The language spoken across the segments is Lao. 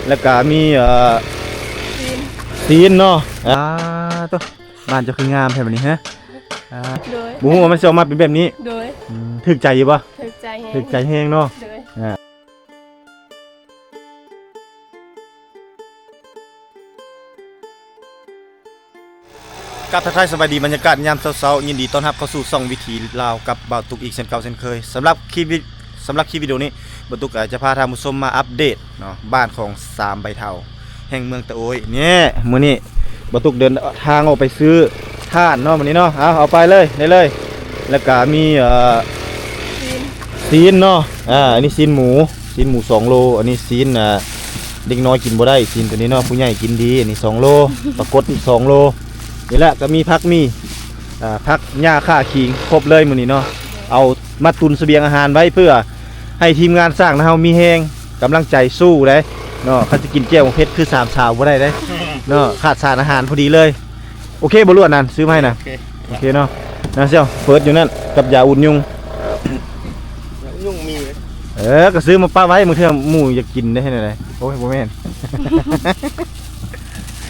ແລ້ວກະມີ ເອີ ຊີ້ນ ຊີ້ນເນາະ. ອ່າ ໂຕ ບ້ານເຈົ້າຄືງາມແທ້ບັດນີ້ ຮະ? ອ່າ ໂດຍ ບໍ່ຮູ້ວ່າມັນຊິອອກມາເປັນແບບນີ້. ໂດຍ ອືມ ຖືກໃຈຢູ່ບໍ່? ຖືກໃຈແຮງ ຖືກໃຈແຮງເນາະ. ໂດຍ ອ່າ ກັບທັກທາຍສະບາຍດີ ບັນຍາກາດຍາມເຊົ້າໆ ຍິນດີຕ້ອນຮັບເຂົ້າສູ່ຊ່ອງວິຖີລາວກັບບ່າວຕຸກອີກເຊັ່ນເກົ່າເຊັ່ນເຄີຍ. ສຳລັບຄລິບວິ ສຳລັບຄລິບວິດີໂອນີ້ ບ່າວຕຸກກໍຈະພາທ່ານຜູ້ຊົມມາອັບເດດເນາະ ບ້ານຂອງສາມໃບເຖົ້າແຫ່ງເມືອງຕະໂອ້ຍ. ນີ້ ມື້ນີ້ບ່າວຕຸກເດີນທາງອອກໄປຊື້ຖ່ານເນາະ ມື້ນີ້ເນາະ. ເອົາ ເອົາໄປເລີຍ ໄດ້ເລີຍ. ແລ້ວກະມີ ເອີ ຊີ້ນ ຊີ້ນເນາະ. ອ່າ ອັນນີ້ຊີ້ນໝູ ຊີ້ນໝູສອງໂລ. ອັນນີ້ຊີ້ນ ອ່າ ເດັກນ້ອຍກິນບໍ່ໄດ້ ຊີ້ນໂຕນີ້ເນາະ ຜູ້ໃຫຍ່ກິນດີ. ອັນນີ້ສອງໂລ ປາກົດອີກສອງໂລ. ນີ້ແຫຼະ ກໍມີຜັກໝີ່ ອ່າ ຜັກ ຫຍ້າ ຂ່າ ຂີງ ຄົບເລີຍມື້ນີ້ເນາະ. ເອົາມາຕຸນສະບຽງອາຫານໄວ້ ເພື່ອໃຫ້ທີມງານຊ່າງນະເຮົາມີແຮງ ກຳລັງໃຈສູ້ໄດເນາະ. ຄັນຊິກິນແຈ່ວໝາກເຜັດຄືສາມສາວບໍ່ໄດ້ເດ້ເນາະ ຂາດສານອາຫານພໍດີເລີຍ. ໂອເຄບໍ່ ລວດນັ້ນ ຊື້ມາໃຫ້ນະ? ໂອເຄ ໂອເຄເນາະ. ນາງເຊວ ເປີດຢູ່ນັ້ນກັບຢາອຸດຍຸງ. ຢາອຸດຍຸງມີເດ້. ເອີ ກໍຊື້ມາປະໄວ້ ບາງເທື່ອໝູຢາກກິນໄດ້ເຮັດແນວໃດ. ໂອ້ຍ ບໍ່ແມ່ນ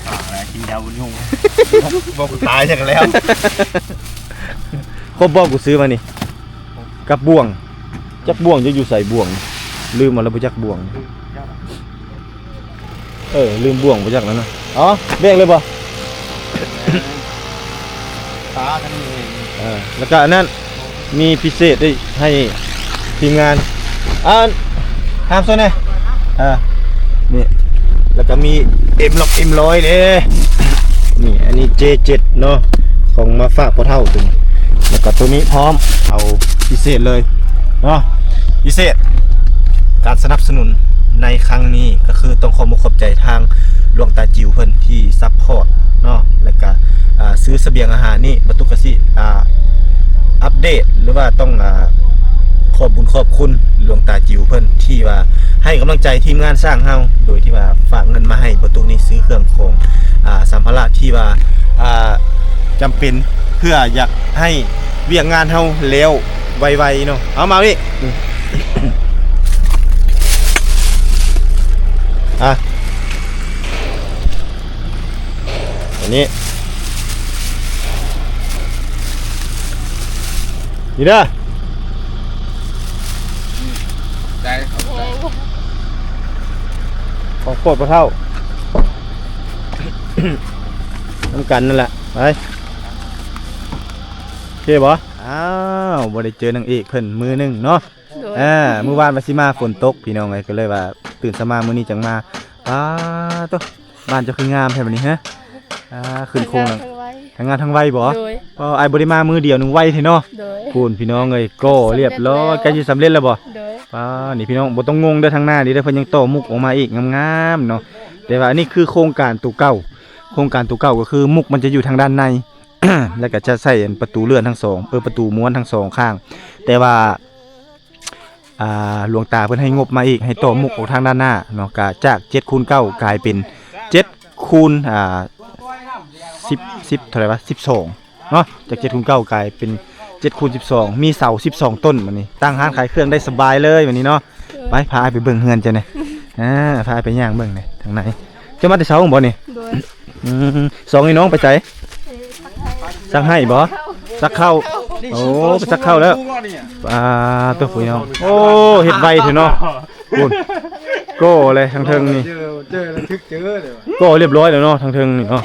ອ່າ ກິນຢາອຸດຍຸງ ບໍ່ຕາຍຈັກແລ້ວ. ຄົບບໍ່ ກູຊື້ມານີ້ ກັບບ່ວງ. ຈັກບ່ວງຈະຢູ່ໃສ ບ່ວງ ລືມເອົາແລ້ວ ບໍ່ຈັກບ່ວງ. ເອີ ລືມບ່ວງ ບໍ່ຈັກແລ້ວນະ. ເອົາ ແບ່ງເລີຍບໍ່? ຕາທັງນີ້. ເອີ ແລ້ວກະອັນນັ້ນ ມີພິເສດໄດ້ໃຫ້ທີມງານ. ອ່າ ຖາມສ່ວນແດ່. ອ່າ ນີ້ ແລ້ວກະມີເອັມລັອກ ເອັມຮ້ອຍເດ້. ນີ້ ອັນນີ້ເຈເຈັດເນາະ ຂອງມາຝາກພໍ່ເຖົ້າຕົວນີ້. ແລ້ວກະຕົວນີ້ພ້ອມ ເອົາພິເສດເລີຍເນາະ ພິເສດ. ການສະໜັບສະໜູນໃນຄັ້ງນີ້ກໍຄືຕ້ອງຂໍຂອບໃຈທາງຫຼວງຕາຈິວເພິ່ນທີ່ຊັບພອດເນາະ ແລ້ວກະ ອ່າ ຊື້ສະບຽງອາຫານນີ້ ບ່າວຕຸກກະຊິ ອ່າ ອັບເດດ ຫຼືວ່າຕ້ອງ ອ່າ ຂອບບຸນຂອບຄຸນຫຼວງຕາຈິວເພິ່ນທີ່ວ່າໃຫ້ກຳລັງໃຈທີມງານຊ່າງເຮົາ ໂດຍທີ່ວ່າຝາກເງິນມາໃຫ້ບ່າວຕຸກນີ້ ຊື້ເຄື່ອງຂອງ ອ່າ ສຳພາລະທີ່ວ່າ ອ່າ ຈຳເປັນ ເພື່ອຢາກໃຫ້ວຽກງານເຮົາແລ້ວໄວໆເນາະ. ເອົາ ມານີ້ ອ່ະ ອັນນີ້ ນີ້ເດີ ໄດ້ ຂອງໂປດພໍ່ເຖົ້າ ນຳກັນນັ້ນແຫຼະ. ໄປ ໂອເຄບໍ່? ອ້າວ ບໍ່ໄດ້ເຈີນາງເອກເພິ່ນມື້ໜຶ່ງເນາະ. ໂດຍ ອ່າ ມື້ວານວ່າຊິມາ ຝົນຕົກ ພີ່ນ້ອງເອີຍ ກໍເລີຍວ່າຕື່ນເຊົ້າມາມື້ນີ້ຈັ່ງມາ. ປາໂຕ ບ້ານເຈົ້າຄືງາມແທ້ບັດນີ້ ຮະ? ອ່າ ຂຶ້ນໂຄງ ທັງງາມທັງໄວ ທັງງາມທັງໄວບໍ? ໂດຍ ອໍ ອ້າຍບໍ່ໄດ້ມາມື້ດຽວໜຶ່ງ ໄວແທ້ເນາະ. ໂດຍ ພຸ້ນ ພີ່ນ້ອງເອີຍ ກໍລຽບຮ້ອຍ ໃກ້ຊິສຳເລັດແລ້ວບໍ? ໂດຍ ປ້າ ນີ້ພີ່ນ້ອງ ບໍ່ຕ້ອງງົງເດີ ທາງໜ້ານີ້ເດີ ເພິ່ນຍັງຕໍ່ມຸກອອກມາອີກງາມໆເນາະ. ແຕ່ວ່າອັນນີ້ຄືໂຄງການໂຕເກົ່າ ໂຄງການໂຕເກົ່າກໍຄືມຸກມັນຈະຢູ່ທາງດ້ານໃນ ແລ້ວກໍຈະໃສ່ອັນປະຕູເລື່ອນທັງສອງ ເອີ ປະຕູມ້ວນທັງສອງຂ້າງ ແຕ່ວ່າ ອ່າ ຫຼວງຕາເພິ່ນໃຫ້ງົບມາອີກ ໃຫ້ຕໍ່ມຸກອອກທາງດ້ານໜ້າເນາະ ກະຈາກເຈັດຄູນເກົ້າ ກາຍເປັນເຈັດຄູນ ອ່າ ສິບ ສິບ ເທົ່າໃດວະ ສິບສອງເນາະ. ຈາກເຈັດຄູນເກົ້າ ກາຍເປັນເຈັດຄູນສິບສອງ ມີເສົາສິບສອງຕົ້ນ. ບັດນີ້ຕັ້ງຮ້ານຂາຍເຄື່ອງໄດ້ສະບາຍເລີຍບັດນີ້ເນາະ. ໄປ ພາອ້າຍໄປເບິ່ງເຮືອນເຈົ້າແດ່. ອ່າ ພາອ້າຍໄປຍ່າງເບິ່ງແດ່ທາງໃນ. ເຈົ້າມາແຕ່ເຊົ້າບໍນີ້? ໂດຍ ອືມ ສອງພີ່ນ້ອງໄປໃສ? ຊັກໄຫ້ບໍ? ຊັກເຂົ້າ. ໂອ້ ໄປຊັກເຂົ້າແລ້ວ. ອ່າ ໂຕ ພີ່ນ້ອງ ໂອ້ ເຮັດໄວແທ້ເນາະ. ພຸ້ນ ກໍແລ້ວທາງເທິງນີ້ ເຈີ ເຈີແລ້ວຖືກເຈີເລີຍ ກໍລຽບຮ້ອຍແລ້ວເນາະ ທາງເທິງນີ້ເນາະ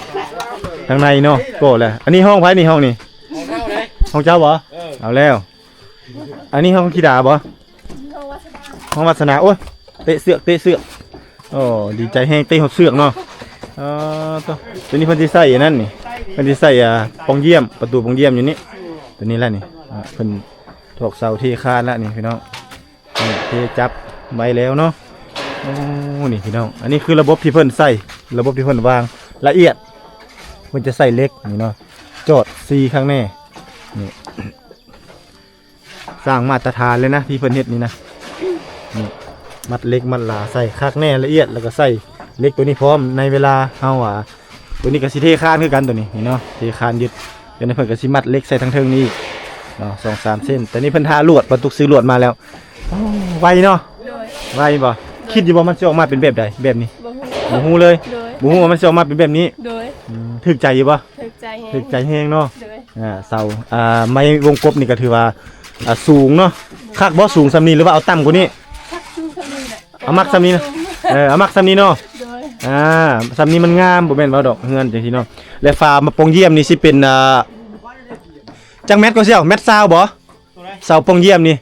ທາງໃນເນາະ ກໍແລ້ວ. ອັນນີ້ຫ້ອງໃຜນີ້? ຫ້ອງນີ້ ຫ້ອງເຮົາເດ້. ຫ້ອງເຈົ້າບໍ? ເອີ ເອົາແລ້ວ. ອັນນີ້ຫ້ອງທິດາບໍ? ຫ້ອງວັດສະນາ. ໂອ້ຍ ເຕະເຊືອກ ເຕະເຊືອກ. ໂອ້ ດີໃຈແຮງ ເຕະຮອດເຊືອກເນາະ. ເອີ ໂຕ ໂຕນີ້ເພິ່ນຊິໃສ່ອັນນັ້ນນີ້ ເພິ່ນຊິໃສ່ ອ່າ ປ່ອງຢ້ຽມ ປະຕູປ່ອງຢ້ຽມຢູ່ນີ້. ໂຕນີ້ແຫຼະນີ້ ອ່າ ເພິ່ນຖອກເສົາເທຄານລະນີ້ ພີ່ນ້ອງ. ນີ້ ເທຈັບໄວ້ແລ້ວເນາະ. ໂອ້ ນີ້ ພີ່ນ້ອງ ອັນນີ້ຄືລະບົບທີ່ເພິ່ນໃສ່ ລະບົບທີ່ເພິ່ນວາງລະອຽດ. ເພິ່ນຈະໃສ່ເຫຼັກນີ້ເນາະ ຈອດຊີ້ຂ້າງແນ່. ນີ້ ສ້າງມາດຕະຖານເລີຍນະ ທີ່ເພິ່ນເຮັດນີ້ນະ. ນີ້ ມັດເຫຼັກມັດຫຼາໃສ່ຄັກແນ່ລະອຽດ ແລ້ວກໍໃສ່ເຫຼັກໂຕນີ້ພ້ອມ. ໃນເວລາເຮົາ ອ່າ ໂຕນີ້ກໍຊິເທຄານຄືກັນ ໂຕນີ້ ນີ້ເນາະ ເທຄານຍຶດ. ຈາກນັ້ນເພິ່ນກໍຊິມັດເຫຼັກໃສ່ທາງເທິງນີ້ອີກເນາະ ສອງສາມເສັ້ນ. ແຕ່ນີ້ເພິ່ນທາລວດ ບ່າວຕຸກຊື້ລວດມາແລ້ວ. ໂອ້ ໄວເນາະ. ໂດຍ ໄວບໍ່? ໂດຍ ຄິດຢູ່ບໍ່ ມັນຊິອອກມາເປັນແບບໃດ ແບບນີ້? ບໍ່ຮູ້ ບໍ່ຮູ້ເລີຍ. ໂດຍ ບໍ່ຮູ້ວ່າມັນຊິອອກມາເປັນແບບນີ້. ໂດຍ ອືມ ຖືກໃຈຢູ່ບໍ່? ຖືກໃຈແຮງ ຖືກໃຈແຮງເນາະ. ໂດຍ ອ່າ ເສົາ ອ່າ ໄມ້ວົງກົບນີ້ກໍຖືວ່າ ອ່າ ສູງເນາະ. ໂດຍ ຄັກບໍ່? ສູງສ່ຳນີ້ ຫຼືວ່າເອົາຕ່ຳກວ່ານີ້? ຄັກສູງສ່ຳນີ້ແຫຼະ. ເອົາມັກສ່ຳນີ້ນະ. ເອີ ເອົາມັກສ່ຳນີ້ເນາະ. ໂດຍ ອ່າ ສ່ຳນີ້ມັນງາມ ບໍ່ແມ່ນເວົ້າດອກ ເຮືອນຈັ່ງຊີ້ເນາະ. ແລະ ຝາມາປ່ອງຢ້ຽມນີ້ຊິເປັນ ອ່າ ຈັກແມັດກໍຊິເອົາ ແມັດຊາວບໍ່? ເສົາປ່ອງຢ້ຽມນີ້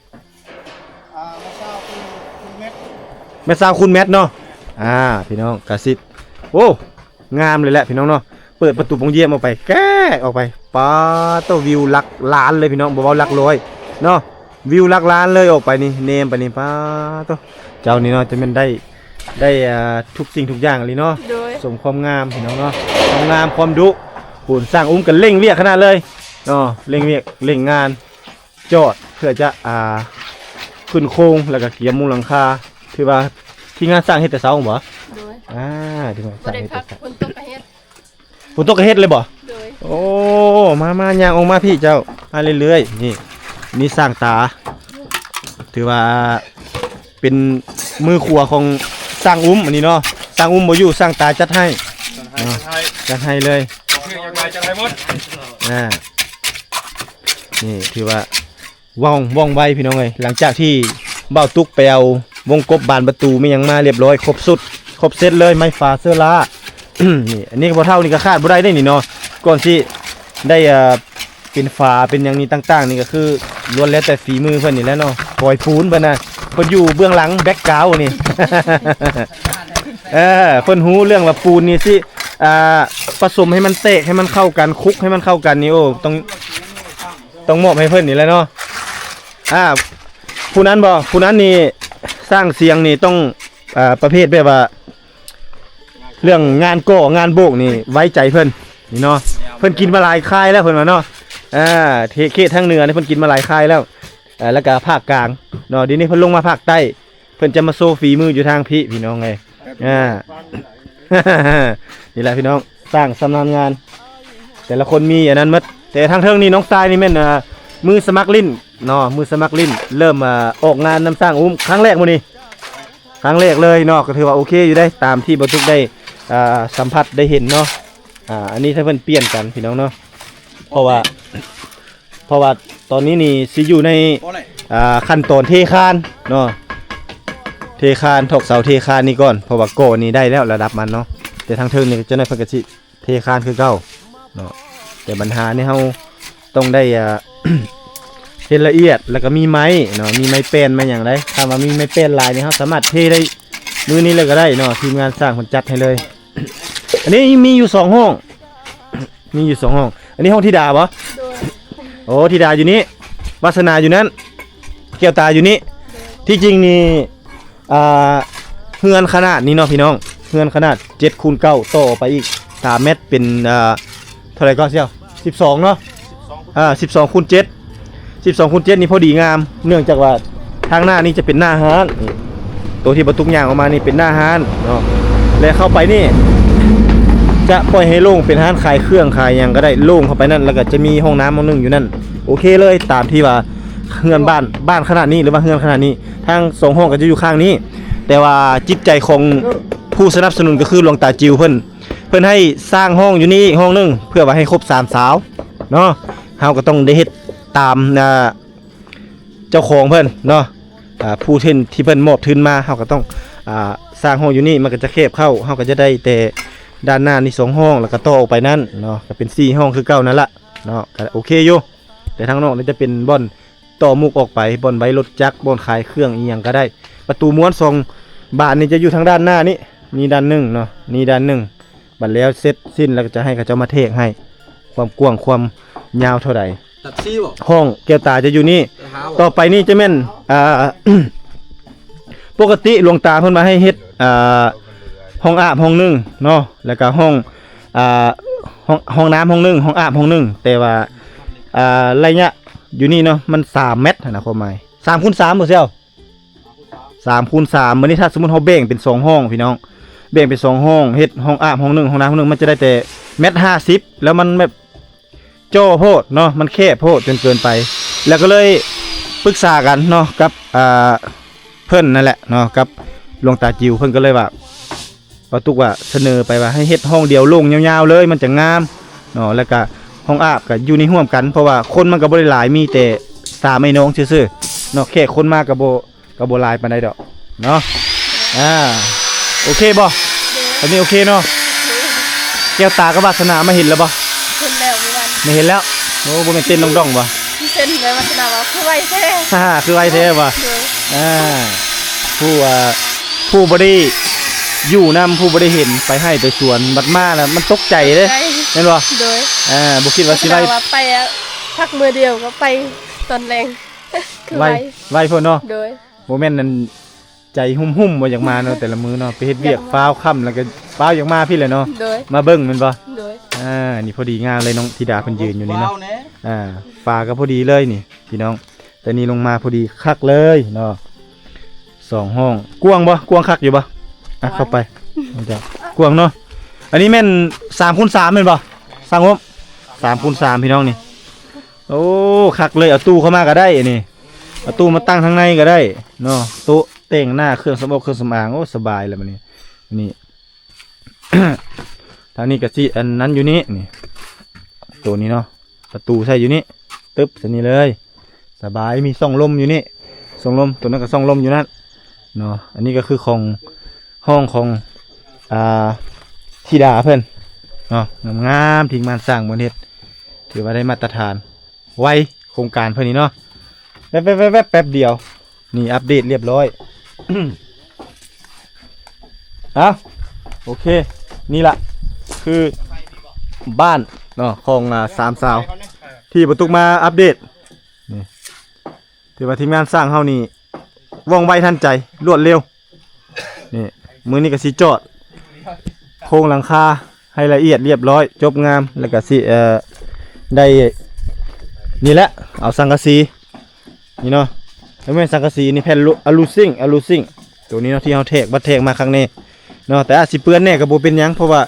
ອ່າ ແມັດຊາວຄູນ ຄູນແມັດ ແມັດຊາວຄູນແມັດເນາະ. ອ່າ ພີ່ນ້ອງກະຊິ ໂອ້ ງາມເລີຍແຫຼະພີ່ນ້ອງເນາະ. ເປີດປະຕູປ່ອງຢ້ຽມອອກໄປ ແກ້ອອກໄປ ປາໂຕ ວິວຫຼັກລ້ານເລີຍພີ່ນ້ອງ ບໍ່ເວົ້າຫຼັກຮ້ອຍເນາະ ວິວຫຼັກລ້ານເລີຍ. ອອກໄປນີ້ ແນມໄປນີ້ ປາໂຕ ເຈົ້ານີ້ເນາະ ຈະແມ່ນໄດ້ ໄດ້ ອ່າ ທຸກສິ່ງທຸກຢ່າງອີ່ຫຼີເນາະ. ໂດຍ ສົມຄວາມງາມພີ່ນ້ອງເນາະ ຄວາມງາມຄວາມດຸ. ໂຫ ຊ່າງອຸ້ມກັນເລັ່ງວຽກຂະໜາດເລີຍເນາະ ເລັ່ງວຽກເລັ່ງງານ ຈອດເພື່ອຈະ ອ່າ ຂຶ້ນໂຄງ ແລ້ວກໍກຽມມຸງຫຼັງຄາ. ຖືວ່າທີມງານຊ່າງເຮັດແຕ່ເຊົ້າບໍ? ໂດຍ ອ່າ ທີມງານຊ່າງເຮັດແຕ່ເຊົ້າ ບໍ່ໄດ້ພັກ ຝົນຕົກກໍເຮັດ ຝົນຕົກກໍເຮັດເລີຍບໍ? ໂດຍ ໂອ້ ມາໆ ຍ່າງອອກມາພີ້ເຈົ້າ ມາເລື້ອຍໆ. ນີ້ ນີ້ຊ່າງຕາ ຖືວ່າ ເປັນມືຂວາຂອງຊ່າງອຸ້ມອັນນີ້ເນາະ. ຊ່າງອຸ້ມບໍ່ຢູ່ ຊ່າງຕາຈັດໃຫ້ ຈັດໃຫ້ ເນາະ ຈັດໃຫ້ ຈັດໃຫ້ເລີຍ ເພງຫຍັງຫຼາຍຈັດໃຫ້ໝົດ. ອ່າ ນີ້ຖືວ່າວ່ອງ ວ່ອງໄວພີ່ນ້ອງເອີຍ. ຫຼັງຈາກທີ່ບ່າວຕຸກໄປເອົາວົງກົບບານປະຕູແມ່ນຫຍັງມາລຽບຮ້ອຍ ຄົບຊຸດ ຄົບເຊັດເລີຍ ໄມ້ຝາເຊື້ອລາ. ນີ້ ອັນນີ້ກໍພໍ່ເຖົ້ານີ້ກໍຂາດບໍ່ໄດ້ເດ້ນີ້ເນາະ ກ່ອນຊິໄດ້ ອ່າ ເປັນຝາເປັນຫຍັງນີ້ຕ່າງໆ ນີ້ກໍຄືລ້ວນແລ້ວແຕ່ຝີມືເພິ່ນນີ້ແຫຼະເນາະ. ກອຍປູນເພິ່ນນະ ເພິ່ນຢູ່ເບື້ອງຫຼັງ ແບັກກຣາວນີ້ ເອີ ເພິ່ນຮູ້ເລື່ອງວ່າປູນນີ້ຊິ ອ່າ ປະສົມໃຫ້ມັນແຕກ ໃຫ້ມັນເຂົ້າກັນ ຄຸກໃຫ້ມັນເຂົ້າກັນນີ້ ໂອ້ ຕ້ອງ ຕ້ອງມອບໃຫ້ເພິ່ນນີ້ແຫຼະເນາະ. ອ່າ ຜູ້ນັ້ນບໍ? ຜູ້ນັ້ນນີ້ ຊ່າງຊຽງນີ້ຕ້ອງ ອ່າ ປະເພດແບບວ່າ ເລື່ອງງານກໍ່ງານໂບກນີ້ໄວ້ໃຈເພິ່ນນີ້ເນາະ. ເພິ່ນກິນມາຫຼາຍຄ້າຍແລ້ວເພິ່ນວ່າເນາະ. ອ່າ ເຂດທາງເໜືອນີ້ເພິ່ນກິນມາຫຼາຍຄ້າຍແລ້ວ ແລ້ວກະພາກກາງເນາະ. ດຽວນີ້ເພິ່ນລົງມາພາກໃຕ້ ເພິ່ນຈະມາໂຊຝີມືຢູ່ທາງພີ້ພີ່ນ້ອງເອີຍ. ອ່າ ນີ້ແຫຼະພີ່ນ້ອງ ຊ່າງຊຳນານງານ ແຕ່ລະຄົນມີອັນນັ້ນໝົດ. ແຕ່ທາງເທິງນີ້ນ້ອງຊາຍນີ້ແມ່ນ ອ່າ ມືສະໝັກຫຼິ້ນເນາະ ມືສະໝັກຫຼິ້ນ ເລີ່ມ ອ່າ ອອກງານນຳຊ່າງອຸ້ມຄັ້ງແລກມື້ນີ້ ຄັ້ງແລກເລີຍເນາະ. ກໍຖືວ່າໂອເຄຢູ່ເດ້ ຕາມທີ່ບ່າວຕຸກໄດ້ ອ່າ ສຳຜັດໄດ້ເຫັນເນາະ. ອ່າ ອັນນີ້ຖ້າເພິ່ນປ່ຽນກັນພີ່ນ້ອງເນາະ ເພາະວ່າ ເພາະວ່າຕອນນີ້ນີ້ຊິຢູ່ໃນ ອ່າ ຂັ້ນຕອນເທຄານເນາະ ເທຄານ ຖອກເສົາເທຄານນີ້ກ່ອນ ເພາະວ່າກໍ່ນີ້ໄດ້ແລ້ວລະດັບມັນເນາະ. ແຕ່ທາງເທິງນີ້ຈັກໜ້ອຍເພິ່ນກໍຊິເທຄານຄືເກົ່າເນາະ. ແຕ່ບັນຫານີ້ເຮົາຕ້ອງໄດ້ ອ່າ ເຮັດລະອຽດ ແລ້ວກໍມີໄມ້ເນາະ ມີໄມ້ແປ້ນໄມ້ຫຍັງໄດ໋. ຖ້າວ່າມີໄມ້ແປ້ນຫຼາຍນີ້ ເຮົາສາມາດເທໄດ້ມື້ນີ້ເລີຍກໍໄດ້ເນາະ ທີມງານຊ່າງເພິ່ນຈັດໃຫ້ເລີຍ. ອັນນີ້ມີຢູ່ສອງຫ້ອງ ມີຢູ່ສອງຫ້ອງ. ອັນນີ້ຫ້ອງທິດາບໍ່? ໂດຍ ໂອ້ ທິດາຢູ່ນີ້ ວາສະໜາຢູ່ນັ້ນ ແກ້ວຕາຢູ່ນີ້. ໂດຍ ທີ່ຈິງນີ້ ອ່າ ເຮືອນຂະໜາດນີ້ເນາະພີ່ນ້ອງ ເຮືອນຂະໜາດເຈັດຄູນເກົ້າ ຕໍ່ໄປອີກສາມແມັດ ເປັນ ອ່າ ເທົ່າໃດກໍສ່ຽວ? ສິບສອງເນາະ. ອ່າ ສິບສອງຄູນເຈັດ ສິບສອງຄູນເຈັດນີ້ພໍດີງາມ ເນື່ອງຈາກວ່າທາງໜ້ານີ້ຈະເປັນໜ້າຮ້ານ ໂຕທີ່ບ່າວຕຸກຍ່າງອອກມານີ້ເປັນໜ້າຮ້ານເນາະ. ແລະເຂົ້າໄປນີ້ຈະປ່ອຍໃຫ້ໂລ່ງ ເປັນຮ້ານຂາຍເຄື່ອງຂາຍຫຍັງກໍໄດ້ ໂລ່ງເຂົ້າໄປນັ້ນ ແລ້ວກໍຈະມີຫ້ອງນ້ຳຫ້ອງໜຶ່ງຢູ່ນັ້ນ. ໂອເຄເລີຍ ຕາມທີ່ວ່າເຮືອນບ້ານ ບ້ານຂະໜາດນີ້ ຫຼືວ່າເຮືອນຂະໜາດນີ້ ທັງສອງຫ້ອງກໍຈະຢູ່ຂ້າງນີ້. ແຕ່ວ່າຈິດໃຈຂອງຜູ້ສະໜັບສະໜູນກໍຄືຫຼວງຕາຈິວເພິ່ນ ເພິ່ນໃຫ້ສ້າງຫ້ອງຢູ່ນີ້ອີກຫ້ອງໜຶ່ງ ເພື່ອວ່າໃຫ້ຄົບສາມສາວເນາະ. ເຮົາກໍຕ້ອງໄດ້ເຮັດຕາມ ອ່າ ເຈົ້າຂອງເພິ່ນເນາະ ອ່າ ຜູ້ເພິ່ນ ທີ່ເພິ່ນມອບທຶນມາ ເຮົາກໍຕ້ອງ ອ່າ ສ້າງຫ້ອງຢູ່ນີ້ ມັນກໍຈະແຄບເຂົ້າ ເຮົາກໍຈະໄດ້ແຕ່ດ້ານໜ້ານີ້ສອງຫ້ອງ ແລ້ວກໍຕໍ່ອອກໄປນັ້ນເນາະ ກໍເປັນສີ່ຫ້ອງຄືເກົ່ານັ້ນລະເນາະ ກໍໂອເຄຢູ່. ແຕ່ທາງນອກນີ້ຈະເປັນບ່ອນຕໍ່ມຸກອອກໄປ ບ່ອນໄວ້ລົດຈັກ ບ່ອນຂາຍເຄື່ອງອີ່ຫຍັງກໍໄດ້. ປະຕູມ້ວນສອງບານນີ້ຈະຢູ່ທາງດ້ານໜ້ານີ້ ນີ້ດ້ານໜຶ່ງເນາະ ນີ້ດ້ານໜຶ່ງ. ບັດແລ້ວເສັດສິ້ນແລ້ວກໍຈະໃຫ້ເຂົາເຈົ້າມາແທກໃຫ້ ຄວາມກວ້າງຄວາມຍາວເທົ່າໃດ. ຕັດຊີບໍ່? ຫ້ອງແກ້ວຕາຈະຢູ່ນີ້. ຕໍ່ໄປນີ້ຈະແມ່ນ ອ່າ ປົກກະຕິຫຼວງຕາເພິ່ນວ່າໃຫ້ເຮັດ ອ່າ ຫ້ອງອາບຫ້ອງໜຶ່ງເນາະ ແລ້ວກໍຫ້ອງ ອ່າ ຫ້ອງ ຫ້ອງນ້ຳຫ້ອງໜຶ່ງ ຫ້ອງອາບຫ້ອງໜຶ່ງ ແຕ່ວ່າ ອ່າ ໄລຍະຢູ່ນີ້ເນາະ ມັນສາມແມັດຫັ້ນນະ ຄວາມໝາຍ ສາມຄູນສາມບໍ່ ສ່ຽວ? ສາມຄູນສາມ ບາດນີ້ຖ້າສົມມຸດເຮົາແບ່ງເປັນສອງຫ້ອງພີ່ນ້ອງ ແບ່ງເປັນສອງຫ້ອງ ເຮັດຫ້ອງອາບຫ້ອງໜຶ່ງ ຫ້ອງນ້ຳຫ້ອງໜຶ່ງ ມັນຈະໄດ້ແຕ່ແມັດຫ້າສິບ ແລ້ວມັນແບບຈ່ໍ້ໂພດເນາະ ມັນແຄບໂພດຈົນເກີນໄປ. ແລ້ວກໍເລີຍປຶກສາກັນເນາະ ກັບ ອ່າ ເພິ່ນນັ້ນແຫຼະເນາະ ກັບຫຼວງຕາຈິວ ເພິ່ນກໍເລີຍວ່າ ບ່າວຕຸກວ່າສະເໜີໄປວ່າໃຫ້ເຮັດຫ້ອງດຽວໂລ່ງຍາວໆເລີຍ ມັນຈະງາມເນາະ ແລ້ວກະຫ້ອງອາບກະຢູ່ໃນຮ່ວມກັນ ເພາະວ່າຄົນມັນກະບໍ່ໄດ້ຫຼາຍ ມີແຕ່ສາມໄອ້ນ້ອງຊື່ໆເນາະ ແຂກຄົນມາກະບໍ່ ກະບໍ່ຫຼາຍປານໃດດອກເນາະ. ອ່າ ໂອເຄບໍ່? ໂດຍ ອັນນີ້ໂອເຄເນາະ. ໂອເຄ ແກ້ວຕາກັບວາສະໜາມາເຫັນແລ້ວບໍ່? ເຫັນແລ້ວມື້ວານ ມາເຫັນແລ້ວ. ໂອ້ ບໍ່ແມ່ນເຕັ້ນດົງໆບໍ່? ເຫັນແລ້ວ ວາສະໜາວ່າຄືໄວແທ້ ຄືໄວແທ້ບໍ່? ໂດຍ ອ່າ ຜູ້ ອ່າ ຜູ້ບໍ່ໄດ້ຢູ່ນຳ ຜູ້ບໍ່ໄດ້ເຫັນ ໄປໄຮ່ໄປສວນ ບັດມາລະມັນຕົກໃຈເດ້ ຕົກໃຈ ແມ່ນບໍ່? ໂດຍ ອ່າ ບໍ່ຄິດວ່າຊິໄວ ວາສະໜາວ່າໄປ ອ່າ ພັກມື້ດຽວກະໄປຕອນແລງ ຄືໄວ ໄວໂພດເນາະ. ໂດຍ ບໍ່ແມ່ນອັນ ໃຈຫຸ້ມໆບໍ່ຢາກມາເນາະ ແຕ່ລະມື້ເນາະ ໄປເຮັດວຽກຟ້າວຄ່ຳ ແລ້ວກະຟ້າວຢາກມາພີ້ແຫຼະເນາະ. ໂດຍ ມາເບິ່ງແມ່ນບໍ່? ໂດຍ ອ່າ ນີ້ພໍດີງາມເລີຍ ນ້ອງທິດາເພິ່ນຢືນຢູ່ນີ້ເນາະ. ອ່າ ຝາກະພໍດີເລີຍນີ້ພີ່ນ້ອງ ແຕ່ນີ້ລົງມາພໍດີຄັກເລີຍເນາະ. ສອງຫ້ອງ ກວ້າງບໍ່? ກວ້າງຄັກຢູ່ບໍ່? ອ່ະ ເຂົ້າໄປ ກວ້າງເນາະ. ອັນນີ້ແມ່ນສາມຄູນສາມແມ່ນບໍ່? ຊ່າງງົບ ສາມຄູນສາມ ພີ່ນ້ອງນີ້. ໂອ້ ຄັກເລີຍ ເອົາຕູ້ເຂົ້າມາກະໄດ້ ອັນນີ້ ເອົາຕູ້ມາຕັ້ງທາງໃນກະໄດ້ເນາະ ໂຕະແຕ່ງໜ້າ ເຄື່ອງສຳອາງ ເຄື່ອງສຳອາງ ໂອ້ ສະບາຍແລ້ວບັດນີ້. ນີ້ ທາງນີ້ກະຊິອັນນັ້ນຢູ່ນີ້ ນີ້ ໂຕນີ້ເນາະ ປະຕູໃສ່ຢູ່ນີ້ ຕຶບ ໃສ່ນີ້ເລີຍ ສະບາຍ. ມີຊ່ອງລົມຢູ່ນີ້ ຊ່ອງລົມ ໂຕນັ້ນກະຊ່ອງລົມຢູ່ນັ້ນເນາະ. ອັນນີ້ກະຄືຂອງ ຫ້ອງຂອງ ອ່າ ທິດາເພິ່ນເນາະ ງາມໆ ທີມງານສ້າງບ່ອນເຮັດ ຖືວ່າໄດ້ມາດຕະຖານ ໄວ ໂຄງການເພິ່ນນີ້ເນາະ ແວບໆໆໆ ແປັບດຽວ ນີ້ອັບເດດລຽບລ້ອຍ. ເອົ້າ ໂອເຄ ນີ້ລະຄືບ້ານເນາະ ຂອງ ອ່າ ສາມສາວ ທີ່ບໍ່ຕຸກມາອັບເດດ ນີ້ ຖືວ່າທີມງານສ້າງເຮົານີ້ວ່ອງໄວທັນໃຈ ລວດເລັວ. ນີ້ ມື້ນີ້ກະຊິຈອດໂຄງຫຼັງຄາໃຫ້ລະອຽດລຽບລ້ອຍ ຈົບງາມ ແລ້ວກະຊິ ເອີ ໄດ້ ນີ້ແຫຼະ ເອົາສັງກະສີ ນີ້ເນາະ ແມ່ນສັງກະສີນີ້ ແຜ່ນອາລູຊິງ ອາລູຊິງ ໂຕນີ້ເນາະ ທີ່ເຮົາແທກ ບັດແທກມາຄັກແນ່ເນາະ ແຕ່ອາດຊິເປື້ອນແນ່ກະບໍ່ເປັນຫຍັງ ເພາະວ່າ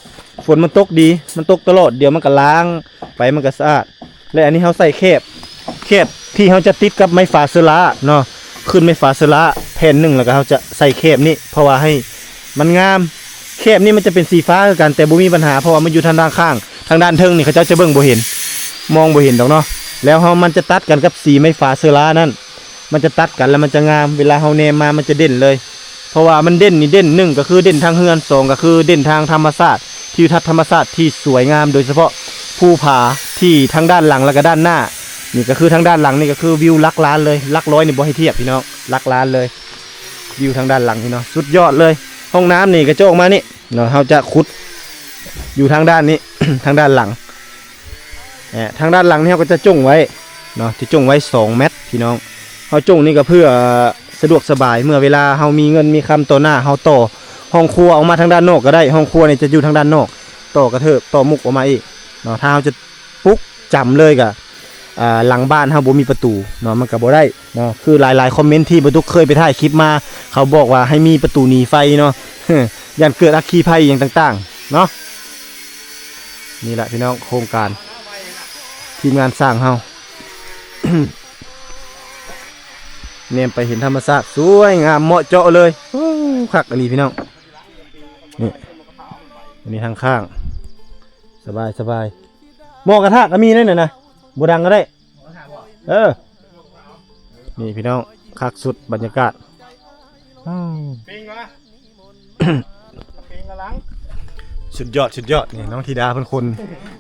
ຝົນມັນຕົກດີ ມັນຕົກຕະຫຼອດ ດຽວມັນກະລ້າງໄປ ມັນກະສະອາດ. ແລະ ອັນນີ້ເຮົາໃສ່ແຄບ ແຄບທີ່ເຮົາຈະຕິດກັບໄມ້ຝາເຊີລາເນາະ ຂຶ້ນໄມ້ຝາເຊີລາແຜ່ນໜຶ່ງ ແລ້ວກະເຮົາຈະໃສ່ແຄບນີ້ ເພາະວ່າໃຫ້ມັນງາມ. ແຄບນີ້ມັນຈະເປັນສີຟ້າຄືກັນ ແຕ່ບໍ່ມີບັນຫາ ເພາະວ່າມັນຢູ່ທາງດ້ານຂ້າງ ທາງດ້ານເທິງນີ້ເຂົາເຈົ້າຈະເບິ່ງບໍ່ເຫັນ ມອງບໍ່ເຫັນດອກເນາະ. ແລ້ວເຮົາ ມັນຈະຕັດກັນກັບສີໄມ້ຝາເຊີລານັ້ນ ມັນຈະຕັດກັນແລ້ວມັນຈະງາມ ເວລາເຮົາແນມມາມັນຈະເດັ່ນເລີຍ ເພາະວ່າມັນເດັ່ນນີ້ ເດັ່ນ ໜຶ່ງກະຄືເດັ່ນທາງເຮືອນ ສອງກະຄືເດັ່ນທາງທຳມະຊາດ ທິວທັດທຳມະຊາດທີ່ສວຍງາມ ໂດຍສະເພາະພູຜາທີ່ທາງດ້ານຫຼັງ ແລ້ວກະດ້ານໜ້າ. ນີ້ກະຄືທາງດ້ານຫຼັງນີ້ກະຄືວິວຫຼັກລ້ານເລີຍ ຫຼັກຮ້ອຍນີ້ບໍ່ໃຫ້ທຽບພີ່ນ້ອງ ຫຼັກລ້ານເລີຍ ວິວທາງດ້ານຫຼັງນີ້ເນາະ ສຸດຍອດເລີຍ. ຫ້ອງນ້ຳນີ້ກະຈະອອກມານີ້ເນາະ ເຮົາຈະຂຸດຢູ່ທາງດ້ານນີ້ ທາງດ້ານຫຼັງ ເອີ ທາງດ້ານຫຼັງນີ້ເຮົາກະຈະຈົ່ງໄວ້ເນາະ ຈະຈົ່ງໄວ້ສອງແມັດພີ່ນ້ອງ. ເຮົາຈົ່ງນີ້ກະເພື່ອສະດວກສະບາຍ ເມື່ອເວລາເຮົາມີເງິນມີຄຳຕໍ່ໜ້າ ເຮົາຕໍ່ຫ້ອງຄົວອອກມາທາງດ້ານນອກກະໄດ້ ຫ້ອງຄົວນີ້ຈະຢູ່ທາງດ້ານນອກ ຕໍ່ກະເທີບ ຕໍ່ມຸກອອກມາອີກເນາະ. ຖ້າເຮົາຈະປຸກຈຳເລີຍກະ ອ່າ ຫຼັງບ້ານເຮົາບໍ່ມີປະຕູເນາະ ມັນກະບໍ່ໄດ້ເນາະ. ຄືຫຼາຍໆຄອມເມັນທີ່ບໍ່ຕຸກເຄີຍໄປຖ່າຍຄລິບມາ ເຂົາບອກວ່າໃຫ້ມີປະຕູໜີໄຟເນາະ ຢ້ານເກີດອັກຄີໄພຫຍັງຕ່າງໆເນາະ. ນີ້ລະພີ່ນ້ອງ ໂຄງການທີມງານສ້າງເຮົາ ແນມໄປເຫັນທຳມະຊາດສວຍງາມເໝາະເຈາະເລີຍ. ໂອ້ ຄັກອີ່ຫຼີພີ່ນ້ອງ. ນີ້ ອັນນີ້ທາງຂ້າງ ສະບາຍ ສະບາຍ. ໝໍ້ກະທະກະມີໃນນັ້ນນະ ບໍ່ດັງກະໄດ້. ເອີ ນີ້ພີ່ນ້ອງ ຄັກສຸດບັນຍາກາດ. ອ້າວ ສຸດຍອດ ສຸດຍອດ. ນີ້ນ້ອງທິດາເພິ່ນຂົນ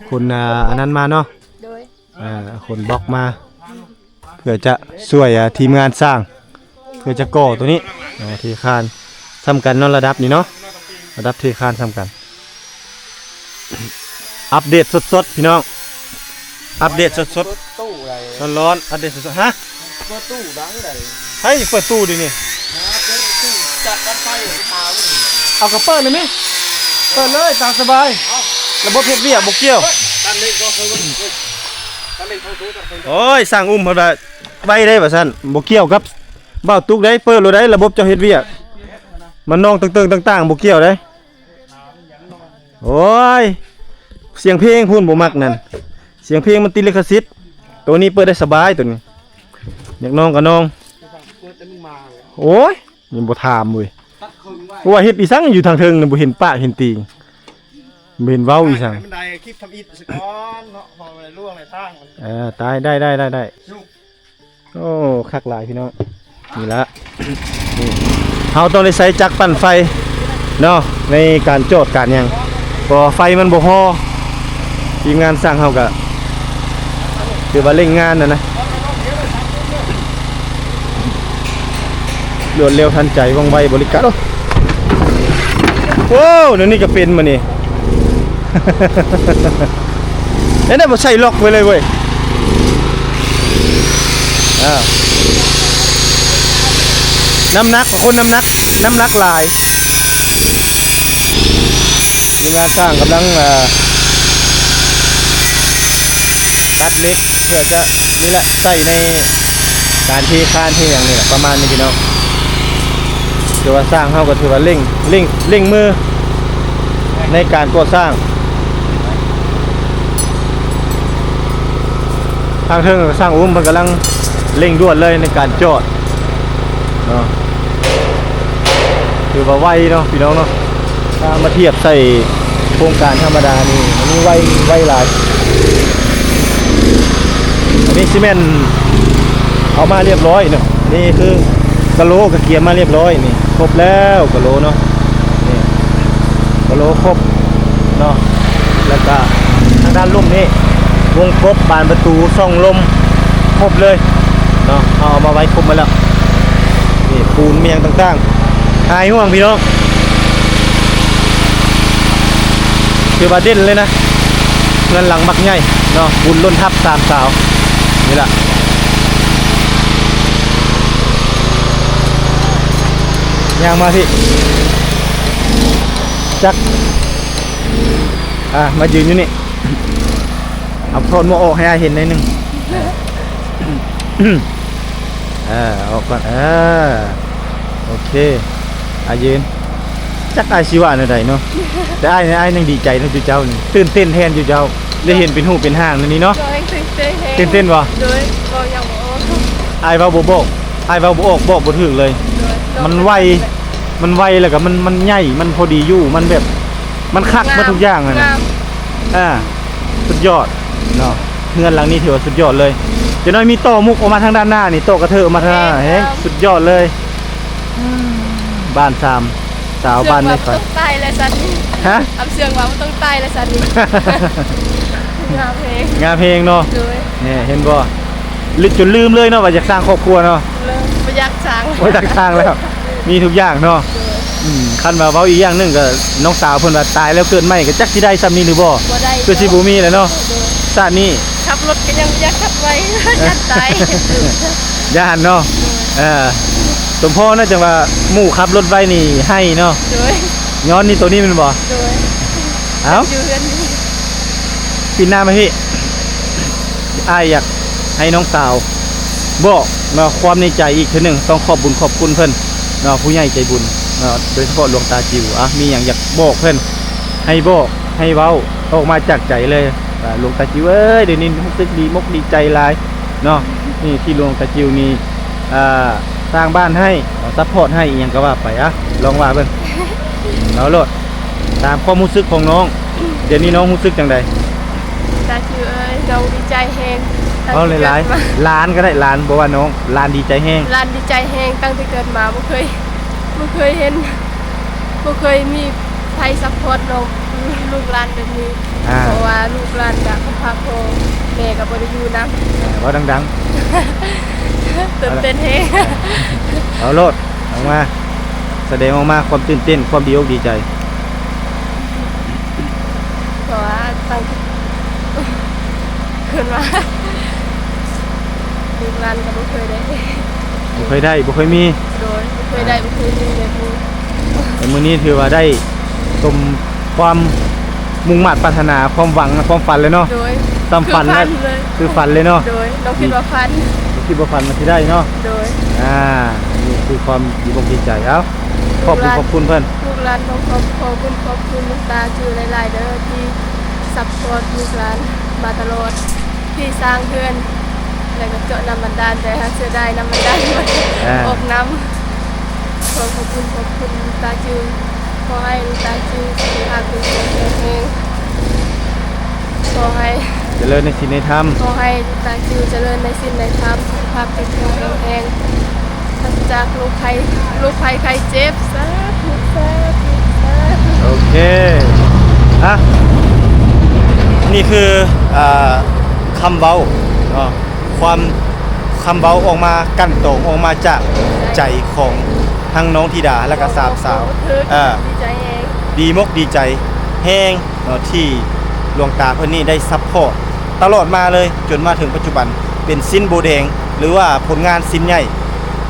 ຂົນ ອ່າ ອັນນັ້ນມາເນາະ. ໂດຍ ອ່າ ຂົນບລັອກມາ ເພື່ອຈະຊ່ວຍ ອ່າ ທີມງານສ້າງ ເພື່ອຈະກໍ່ໂຕນີ້ ອ່າ ເທຄານສ່ຳກັນເນາະ ລະດັບນີ້ເນາະ ລະດັບເທຄານສ່ຳກັນ. ອັບເດດສົດໆ ພີ່ນ້ອງ ອັບເດດສົດໆ ເປີດຕູ້ໃດ ຮ້ອນໆ ອັບເດດສົດໆ. ຮະ ເປີດຕູ້ດັງໃດ ໃຜເປີດຕູ້ດຽວນີ້? ຫາເປີດຕູ້ຈັດຕັດໄຟຫາເບິ່ງ. ເອົາກະເປີດເລີຍແມະ ເປີດເລີຍຕາມສະບາຍ. ເອົ້າ ລະບົບເຮັດວຽກບໍ່ກ່ຽວ. ເຮີ້ຍ ຕັດເຫຼັກກໍເຄີຍເບິ່ງ ຕັດເຫຼັກເຂົາໂຕ ຕັດເຄີຍ. ໂອ້ຍ ຊ່າງອຸ້ມເພິ່ນວ່າໄວເດ້ວ່າຊັ້ນ ບໍ່ກ່ຽວກັບບ່າວຕຸກເດ້ ເປີດໂລດໄດ້ ລະບົບເຈົ້າເຮັດວຽກ ມັນນອງເຕີງໆຕ່າງໆ ບໍ່ກ່ຽວເດ້. ໂອ້ຍ ສຽງເພງພຸ້ນບໍ່ມັກນັ້ນ ສຽງເພງມັນຕິດລິຂະສິດ. ໂຕນີ້ເປີດໄດ້ສະບາຍ ໂຕນີ້ຢາກນອງກະນອງ. ໂອ້ຍ ຍັງບໍ່ຖາມເວີຍ ຕັດເຄິ່ງ ວ່າເຮັດອີ່ສັງຢູ່ທາງເທິງ ບໍ່ເຫັນປາກເຫັນຕີງ ບໍ່ເຫັນເວົ້າອີ່ສັງ. ໃຫ້ມັນໄດ້ຄລິບທຳອິດຊະກ່ອນເນາະ ເພາະວ່າໄດ້ລ່ວງໃນທາງມັນ. ເອີ ຕາຍ ໄດ້ ໄດ້ ໄດ້ ໄດ້. ໂອ້ ຄັກຫຼາຍພີ່ນ້ອງ. ນີ້ລະ ນີ້ ເຮົາຕ້ອງໄດ້ໃຊ້ຈັກປັ່ນໄຟເນາະ ໃນການຈອດການຫຍັງ ເພາະວ່າໄຟມັນບໍ່ພໍ. ທີມງານຊ່າງເຮົາກະຖືວ່າເລັ່ງງານຫັ້ນນະ ລວດເລັວທັນໃຈ ວ່ອງໄວບໍລິການ. ໂອ້ ໂອ້ ແນວນີ້ກະເປັນມື້ນີ້. ແນວໃດບໍ່ໃສ່ລັອກໄວ້ເລີຍເວີຍ. ອ່າ ນ້ຳໜັກ ຄົນນ້ຳໜັກ ນ້ຳໜັກຫຼາຍ. ທີມງານຊ່າງກຳລັງ ອ່າ ຕັດເຫຼັກ ເພື່ອຈະ ນີ້ແຫຼະ ໃສ່ໃນການເທຄານເທຫຍັງນີ້ແຫຼະ ປະມານນີ້ພີ່ນ້ອງ. ຖືວ່າຊ່າງເຮົາກໍຖືວ່າເລັ່ງ ເລັ່ງ ເລັ່ງມືໃນການກໍ່ສ້າງ. ທາງເທິງຊ່າງອຸ້ມເພິ່ນກຳລັງເລັ່ງດ່ວນເລີຍໃນການຈອດເນາະ. ຖືວ່າໄວເນາະພີ່ນ້ອງເນາະ ຖ້າມາທຽບໃສ່ໂຄງການທຳມະດານີ້ ອັນນີ້ໄວ ໄວຫຼາຍ. ອັນນີ້ຊິແມ່ນເອົາມາລຽບຮ້ອຍເນາະ ອັນນີ້ຄືກະໂຫຼກະກຽມມາລຽບຮ້ອຍນີ້ ຄົບແລ້ວກະໂຫຼເນາະ ນີ້ກະໂຫຼຄົບເນາະ. ແລ້ວກະທາງດ້ານລຸ່ມນີ້ ວົງກົບ ບານປະຕູ ຊ່ອງລົມ ຄົບເລີຍເນາະ ເຮົາເອົາມາໄວ້ຄົບໝົດແລ້ວ. ນີ້ປູນມີຫຍັງຕ່າງໆ ຫາຍຫ່ວງພີ່ນ້ອງ ຖືວ່າເດັ່ນເລີຍນະ ເຮືອນຫຼັງບັກໃຫຍ່ເນາະ ບຸນລົ້ນທັບສາມສາວ. ນີ້ລະ ຍ່າງມາພີ້ ຈັກ ອ່າ ມາຢືນຢູ່ນີ້ ເອົາຖອດໝວກອອກໃຫ້ອ້າຍເຫັນໜ້ອຍໜຶ່ງ. ເອີ ອອກກ່ອນ ເອີ ໂອເຄ ອາ ຢືນ. ຈັກອ້າຍຊິວ່າແນວໃດເນາະ ແຕ່ອ້າຍ ອ້າຍຍັງດີໃຈເນາະ ຈຸເຈົ້ານີ້ ຕື່ນເຕັ້ນແທນຈຸເຈົ້າ ໄດ້ເຫັນເປັນຮູບເປັນຮ່າງແນວນີ້ເນາະ. ໂດຍ ຕື່ນເຕັ້ນແຮງ ຕື່ນເຕັ້ນບໍ່? ໂດຍ ເວົ້າຫຍັງບໍ່ອອກ ອ້າຍເວົ້າບໍ່ບອກ ອ້າຍເວົ້າບໍ່ອອກ ບອກບໍ່ຖືກເລີຍ. ໂດຍ ມັນໄວ ມັນໄວ ແລ້ວກໍມັນ ມັນໃຫຍ່ ມັນພໍດີຢູ່ ມັນແບບ ມັນຄັກໝົດທຸກຢ່າງຫັ້ນນະ. ອ່າ ສຸດຍອດເນາະ ເຮືອນຫຼັງນີ້ຖືວ່າສຸດຍອດເລີຍ. ຈະໜ້ອຍມີຕໍ່ມຸກອອກມາທາງດ້ານໜ້ານີ້ ຕໍ່ກະເທີອອກມາທາງໜ້າ ແຮງສຸດຍອດເລີຍ. ບ້ານສາມສາວບ້ານໃນຝັນ. ຕາຍແລ້ວຊັ້ນນີ້ ຮະ? ອຳເຊື່ອງວ່າບໍ່ຕ້ອງຕາຍແລ້ວຊັ້ນນີ້. ງາມແຮງ ງາມແຮງເນາະ. ໂດຍ ນີ້ເຫັນບໍ່ ລຶກຈົນລືມເລີຍເນາະວ່າຢາກສ້າງຄອບຄົວເນາະ. ເລີຍ ບໍ່ຢາກສ້າງ ບໍ່ຢາກສ້າງແລ້ວ ມີທຸກຢ່າງເນາະ. ໂດຍ ອືມ ຄັນວ່າເວົ້າອີກຢ່າງໜຶ່ງກໍ ນ້ອງສາວເພິ່ນວ່າຕາຍແລ້ວເກີດໃໝ່ ກໍຈັກຊິໄດ້ຊ່ຳນີ້ຫຼືບໍ່ ບໍ່ໄດ້ ຄືຊິບໍ່ມີແລ້ວເນາະ. ໂດຍ ຊາດນີ້ຂັບລົດກໍຍັງບໍ່ຢາກຂັບໄວ ຢ້ານຕາຍ ຢ້ານເນາະ. ໂດຍ ເອີ ສົມພໍນະ ຈັ່ງວ່າໝູ່ຂັບລົດໄວນີ້ໄຫ້ເນາະ. ໂດຍ ຍ້ອນນີ້ໂຕນີ້ແມ່ນບໍ່? ໂດຍ ເອົ້າ ຢູ່ເຮືອນນີ້ ປິ່ນໜ້າມາພີ້ ອ້າຍຢາກໃຫ້ນ້ອງສາວບອກເນາະ ຄວາມໃນໃຈອີກເທື່ອໜຶ່ງ. ຕ້ອງຂອບບຸນຂອບຄຸນເພິ່ນເນາະ ຜູ້ໃຫຍ່ໃຈບຸນເນາະ ໂດຍສະເພາະຫຼວງຕາຈິວ. ອ່ະ ມີຫຍັງຢາກບອກເພິ່ນ ໃຫ້ບອກ ໃຫ້ເວົ້າອອກມາຈາກໃຈເລີຍວ່າ ຫຼວງຕາຈິວເອີຍ ດຽວນີ້ຮູ້ສຶກດີມົກດີໃຈຫຼາຍເນາະ ນີ້ທີ່ຫຼວງຕາຈິວນີ້ ອ່າ ສ້າງບ້ານໃຫ້ ຊັບພອດໃຫ້ ອີ່ຫຍັງກໍວ່າໄປ. ອ່ະ ລອງວ່າເບິ່ງ ເວົ້າໂລດ ຕາມຄວາມຮູ້ສຶກຂອງນ້ອງ ດຽວນີ້ນ້ອງຮູ້ສຶກຈັ່ງໃດ? ຕາຈິວເອີຍ ນ້ອງດີໃຈແຮງ. ເວົ້າຫຼາຍໆ ຫຼານກໍໄດ້ ຫຼານ ບໍ່ວ່ານ້ອງ ຫຼານດີໃຈແຮງ ຫຼານດີໃຈແຮງ. ຕັ້ງແຕ່ເກີດມາບໍ່ເຄີຍ ບໍ່ເຄີຍເຫັນ ບໍ່ເຄີຍມີໃຜຊັບພອດນ້ອງ ລູກຫຼານແບບນີ້. ອ່າ ເພາະວ່າລູກຫຼານກະພາພໍ່ແມ່ກໍບໍ່ໄດ້ຢູ່ນຳ. ເວົ້າດັງໆ ຕື່ນເຕັ້ນແຮງ. ເວົ້າໂລດ ອອກມາ ສະແດງອອກມາຄວາມຕື່ນເຕັ້ນ ຄວາມດີອົກດີໃຈ. ເພາະວ່າຕັ້ງ ເກີດມາ ລູກຫຼານກໍບໍ່ເຄີຍໄດ້ ບໍ່ເຄີຍໄດ້ ບໍ່ເຄີຍມີ. ໂດຍ ບໍ່ເຄີຍໄດ້ ອ່າ ບໍ່ເຄີຍມີແບບນີ້. ແຕ່ມື້ນີ້ຖືວ່າໄດ້ສົມຄວາມມຸ່ງມາດປາດຖະໜາ ຄວາມຫວັງ ຄວາມຝັນເລີຍເນາະ. ໂດຍ ສ່ຳຝັນ ຄືຝັນເລີຍ ຄືຝັນເລີຍເນາະ. ໂດຍ ນ້ອງຄິດວ່າຝັນ ອືມ ຄິດວ່າຝັນມັນຊິໄດ້ເນາະ. ໂດຍ ອ່າ ນີ້ຄືຄວາມດີອົກດີໃຈ. ເອົ້າ ຂອບຄຸນ ຂອບຄຸນເພິ່ນ ລູກຫຼານຕ້ອງຂອບ ຂອບຄຸນຂອບຄຸນຫຼວງຕາຈິວຫຼາຍໆເດີ ທີ່ຊັບພອດລູກຫຼານມາຕະຫຼອດ ທີ່ສ້າງເຮືອນ ແລ້ວກໍເຈາະນ້ຳບັນດານ ແຕ່ຫາກເສຍດາຍນ້ຳບັນດານ ອ່າ ອອກນ້ຳ. ຂໍຂອບຄຸນ ຂອບຄຸນຫຼວງຕາຈິວ. ຂໍໃຫ້ຫຼວງຕາຈິວສຸຂະພາບເຂັ້ມແຂງແຂງແຮງ. ຂໍໃຫ້ຈະເລີນໃນສິນໃນທຳ. ຂໍໃຫ້ຫຼວງຕາຈິວຈະເລີນໃນສິນໃນທຳ, ສຸຂະພາບເຂັ້ມແຂງແຂງແຮງ, ປາສະຈາກໂລກໄຂ້ ໂລກໄຂ້ໄຂ້ເຈັບ. ສາທຸ ສາທຸ ສາທຸ. ໂອເຄ. ອ່ະ ນີ້ຄື ອ່າ ຄຳເວົ້າເນາະ. ຄວາມ ຄຳເວົ້າອອກມາ ກັ່ນຕອງອອກມາຈາກໃຈຂອງທັງນ້ອງທິດາ ແລະກະສາມສາວ. ເອີ ດີໃຈແຮງ ດີມົກດີໃຈແຮງເນາະ ທີ່ຫຼວງຕາເພິ່ນນີ້ໄດ້ຊັບພອດຕະຫຼອດມາເລີຍ ຈົນມາເຖິງປັດຈຸບັນ ເປັນຊິ້ນໂບແດງ ຫຼືວ່າຜົນງານຊິ້ນໃຫຍ່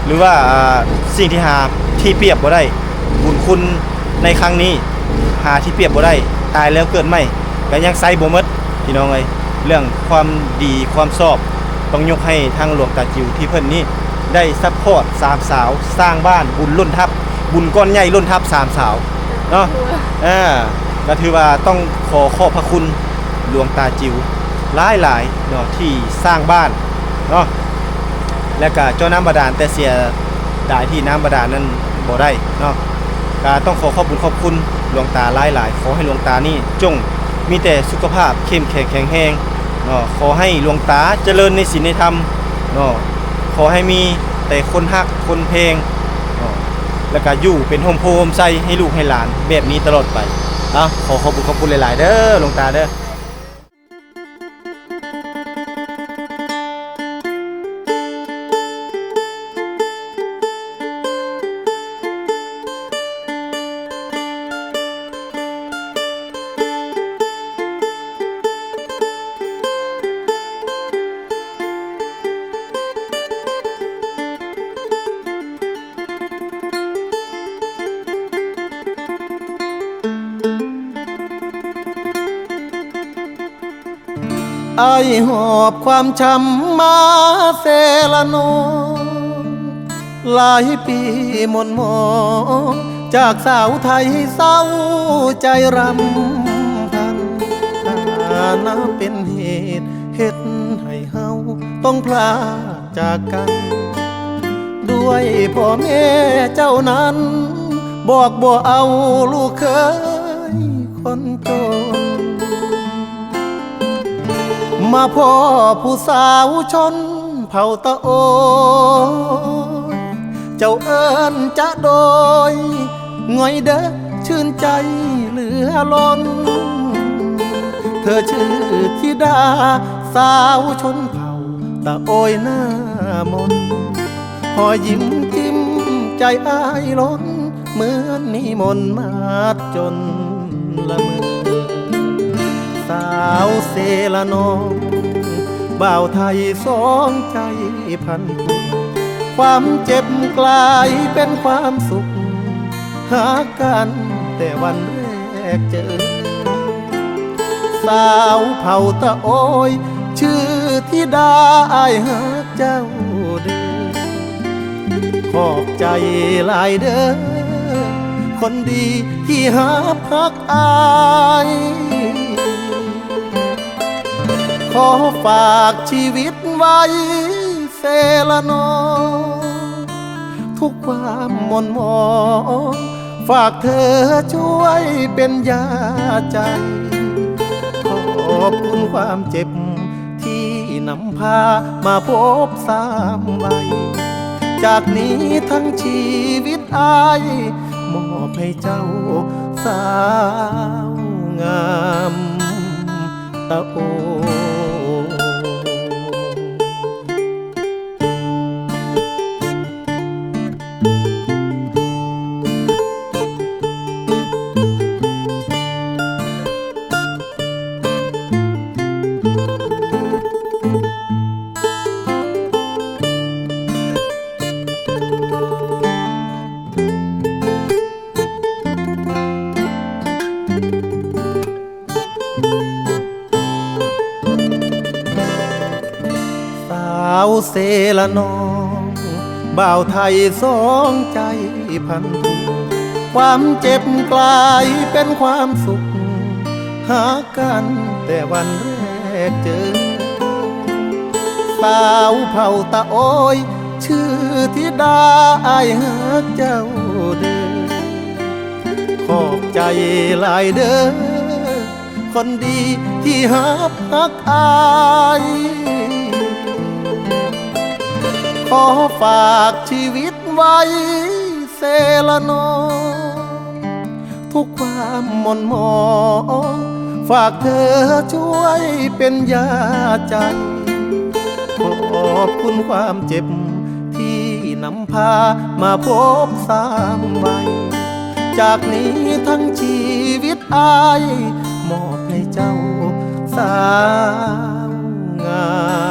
ຫຼືວ່າ ອ່າ ສິ່ງທີ່ຫາທີ່ປຽບບໍ່ໄດ້. ບຸນຄຸນໃນຄັ້ງນີ້ຫາທີ່ປຽບບໍ່ໄດ້, ຕາຍແລ້ວເກີດໃໝ່ກໍຍັງໃຊ້ບໍ່ໝົດ ພີ່ນ້ອງເອີຍ. ເລື່ອງຄວາມດີຄວາມຊອບ ຕ້ອງຍົກໃຫ້ທາງຫຼວງຕາຈິວ ທີ່ເພິ່ນນີ້ໄດ້ຊັບພອດສາມສາວສ້າງບ້ານບຸນລົ້ນທັບ, ບຸນກ້ອນໃຫຍ່ລົ້ນທັບສາມສາວເນາະ. ເອີ ກໍຖືວ່າຕ້ອງຂໍຂອບພະຄຸນຫຼວງຕາຈິວຫຼາຍໆເນາະ ທີ່ສ້າງບ້ານເນາະ ແລະກະເຈາະນ້ຳບາດານ, ແຕ່ເສຍດາຍທີ່ນ້ຳບາດານນັ້ນບໍ່ໄດ້ເນາະ. ກະຕ້ອງຂໍຂອບບຸນຂອບຄຸນຫຼວງຕາຫຼາຍໆ. ຂໍໃຫ້ຫຼວງຕານີ້ຈົ່ງມີແຕ່ສຸຂະພາບເຂັ້ມແຂງແຂງແຮງເນາະ. ຂໍໃຫ້ຫຼວງຕາຈະເລີນໃນສິນໃນທຳເນາະ. ຂໍໃຫ້ມີແຕ່ຄົນຮັກຄົນແພງເນາະ ແລະກະຢູ່ເປັນຮົ່ມໂພຮົ່ມໄຊໃຫ້ລູກໃຫ້ຫຼານແບບນີ້ຕະຫຼອດໄປ. ເອົາ ຂໍຂອບບຸນຂອບຄຸນຫຼາຍໆເດີ ຫຼວງຕາເດີ. ອ້າຍຫອບຄວາມຊ້ຳມາເຊລະນອງ ຫຼາຍປີໝົ່ນໝອງ ຈາກສາວໄທເສົ້າໃຈຣຳພັນ ຖານະເປັນເຫດເຮັດໃຫ້ເຮົາຕ້ອງພລາກຈາກກັນ ດ້ວຍພໍ່ແມ່ເຈົ້ານັ້ນ ບອກບໍ່ເອົາລູກເຂີຍຄົນຈົນ ມາພໍ້ຜູ້ສາວຊົນເຜົ່າຕະໂອຍ ເຈົ້າເອີ້ນຈະໂດຍ ງ່ອຍເດີ ຊື່ນໃຈເຫຼືອລົ້ນ ເທີຊື່ທິດາສາວຊົນເຜົ່າຕະໂອຍໜ້າມົນ ຮອຍຍິ້ມຈິ້ມໃຈອ້າຍລົ້ນ ເໝືອນນິມົນມາດຈົນລະເມີ ສາວເຊລະນອງ ບ່າວໄທສອງໃຈພັນຜູກ ຄວາມເຈັບກລາຍເປັນຄວາມສຸກ ຫາກັນແຕ່ວັນແລກເຈີ ສາວເຜົ່າຕະໂອຍ ຊື່ທິດາ ອ້າຍຮັກເຈົ້າເດີ ຂອບໃຈຫຼາຍເດີ ຄົນດີທີ່ຮັບຮັກອ້າຍ ຂໍຝາກຊີວິດໄວ້ເຊລະນອງ ທຸກຄວາມໝົ່ນໝອງ ຝາກເທີຊ່ວຍເປັນຢາໃຈ ຂອບຄຸນຄວາມເຈັບ ທີ່ນຳພາມາພົບຊ້ຳໄວ ຈາກນີ້ທັງຊີວິດອ້າຍ ມອບໃຫ້ເຈົ້າສາວງາມຕະໂອ. ສາວເຊລະນອງ ບ່າວໄທສອງໃຈພັນຜູກ ຄວາມເຈັບກລາຍເປັນຄວາມສຸກ ຫາກັນແຕ່ວັນແລກເຈີ ສາວເຜົ່າຕະໂອຍ ຊື່ທິດາ ອ້າຍຮັກເຈົ້າ ເດີ ຂອບໃຈຫຼາຍເດີ ຄົນດີທີ່ຮັບຮັກອ້າຍ ຂໍຝາກຊີວິດໄວ້ເສລະໜໍ ທຸກຄວາມໝ່ນໝອງ ຝາກເທີຊ່ວຍເປັນຢາໃຈ ຂອບຄຸນຄວາມເຈັບ ທີ່ນຳພາມາພົບຊ້ຳໄວ້ ຈາກນີ້ທັງຊີວິດອ້າຍ ມອບໃຫ້ເຈົ້າສາວງາມ.